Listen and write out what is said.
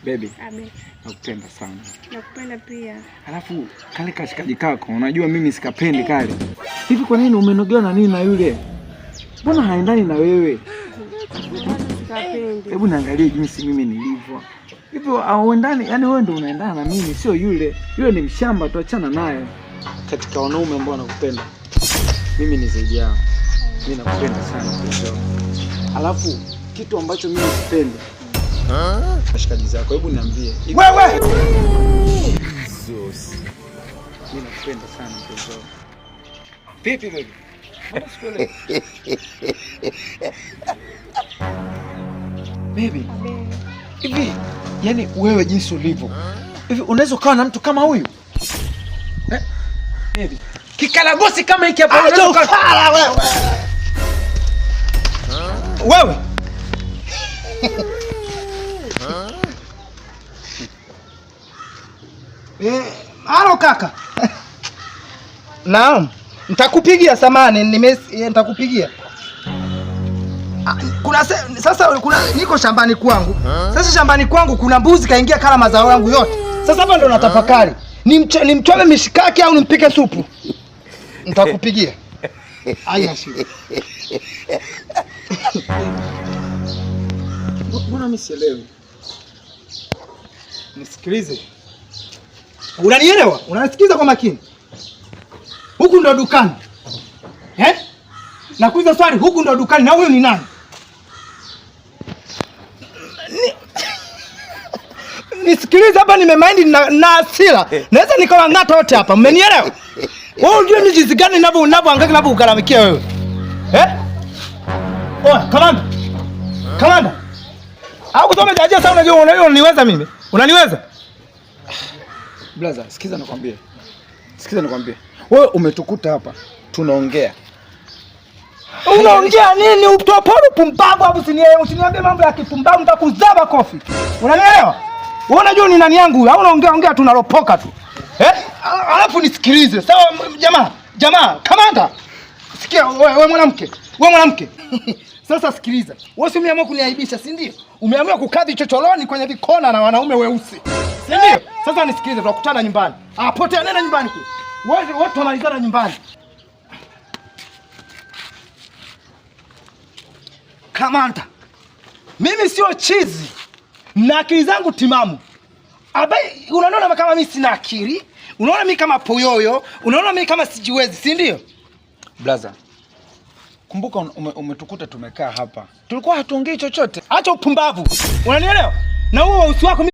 Baby, Abe, nakupenda sana. Nakupenda pia. Alafu kale kashikaji kako, unajua mimi sikapendi kale. Hivi kwa nini umenogewa na nini na yule? Mbona haendani na wewe? Sikapendi. Hebu niangalie jinsi mimi nilivyo. Hivyo hauendani, yani wewe ndio unaendana na mimi, sio yule. Yule ni mshamba, tuachana naye. Katika wanaume ambao wanakupenda, mimi ni zaidi yao. Mimi nakupenda sana mpenzi wangu. Alafu kitu ambacho mimi sipendi washikaji zako, hebu niambie. Wewe! Mimi nakupenda sana mpenzi wangu. Vipi baby? Mbona sikuelewi? Baby, Abe, hivi yani wewe jinsi ulivyo hivi unaweza ukawa na mtu kama huyu eh? Baby, kikaragosi kama hiki hapa Acha unaweza ukawa. ufala wewe. Wewe. Halo kaka. Naam. Nitakupigia samani, nitakupigia. Kuna sasa kuna niko shambani kwangu. Sasa shambani kwangu kuna mbuzi kaingia kala mazao yangu yote. Sasa hapa ndo natafakari. Nimchome mishikaki au nimpike supu? Nitakupigia. Haina shida. Mbona mimi sielewi? Nisikilize. Unanielewa? Unanisikiza kwa makini? Huku ndo dukani. Eh? Nakuuliza swali, huku ndo dukani na huyu ni nani? Nisikilize hapa, nimemind na hasira. Naweza nikawang'ata wote hapa. Mmenielewa? Wewe unajua mimi jinsi gani ninavyohangaika ninavyokugaramikia wewe. Eh? Oya, kamanda. Kamanda. Au kusoma jaji sasa unajua unaniweza mimi? Unaniweza? Blaza, sikiza nikwambie. Sikiza nikwambie. Wewe umetukuta hapa tunaongea. Unaongea nini? Utopolo pumbavu hapo, usiniambie mambo ya kipumbavu, nitakuzaba kofi. Unanielewa? Wewe unajua ni nani yangu huyu? Au unaongea ongea tu unalopoka tu. Eh? Alafu nisikilize. Sawa jamaa, jamaa, kamanda. Sikia wewe mwanamke. Wewe mwanamke. Sasa sikiliza. Wewe si umeamua kuniaibisha, si ndio? Umeamua kukadhi chochoroni kwenye vikona na wanaume weusi. Si ndio? Sasa nisikilize, tutakutana nyumbani. Ah, potea nenda nyumbani kule. Wewe wote tumalizana nyumbani. Kamanda, mimi sio chizi na akili zangu timamu. Abai, unaona kama mimi sina akili? Unaona mimi kama poyoyo? Unaona mimi kama sijiwezi, si ndio? Blaza, kumbuka umetukuta tumekaa hapa, tulikuwa hatuongei chochote. Acha upumbavu. Unanielewa? Na huo usi wako.